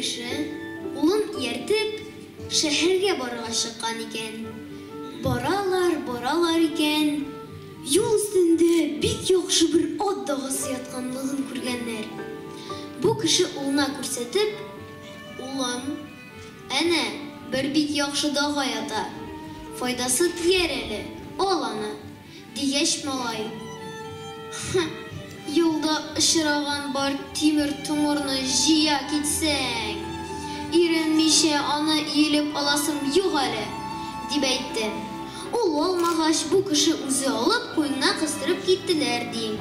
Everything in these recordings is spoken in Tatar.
кеше, улын ияртеп, шәһәргә барырга чыккан икән. Баралар, баралар икән, юл өстендә бик яхшы бер ат дагасы ятканлыгын күргәннәр. Бу кеше улына күрсәтеп, Улым, әнә, бер бик яхшы дага ята, файдасы тияр әле, ал аны, Дигәч, малай, Хы, юлда очраган бар тимер-томырны җыя китсәң, иренмичә аны иелеп аласым юк әле, дип әйтте. Ул алмагач, бу кеше үзе алып, куенына кыстырып киттеләр, ди.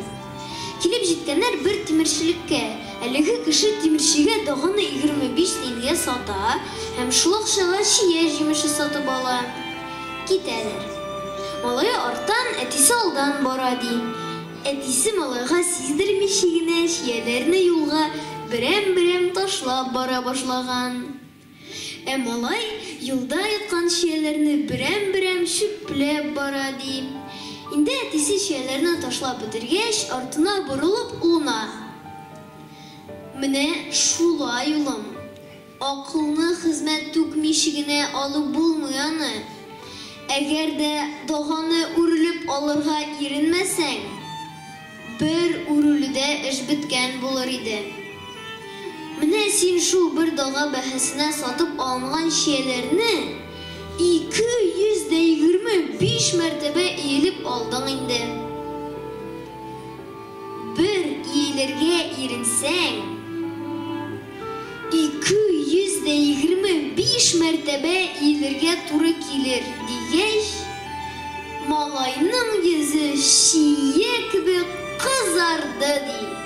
Килеп җиткәннәр бер тимерчелеккә. Әлеге кеше тимерчегә даганы 25 тиенгә сата һәм шул акчага чия җимеше сатып ала. Китәләр. Малае арттан, әтисе алдан бара, ди. Әтисе малайга сиздермичә генә чияләрне юлга берәм-берәм ташлап бара башлаган. Ә малай юлда яткан чияләрне берәм-берәм чүпләп бара, ди. Инде әтисе чияләрне ташлап бетергәч, артына борылып, улына, Менә шулай, улым. Акылны хезмәт түкмичә генә алып булмый аны. Әгәр дә даганы үрелеп алырга иренмәсәң, бер үрелүдә эш беткән булыр иде. Менә син шул бер дага бәһасенә сатып алынган чияләрне 225 мәртәбә иелеп алдың инде. Бер иелергә иренсәң, 225 мәртәбә иелергә туры килер, дигәч, малайның йөзе чия кебек кызарды, ди.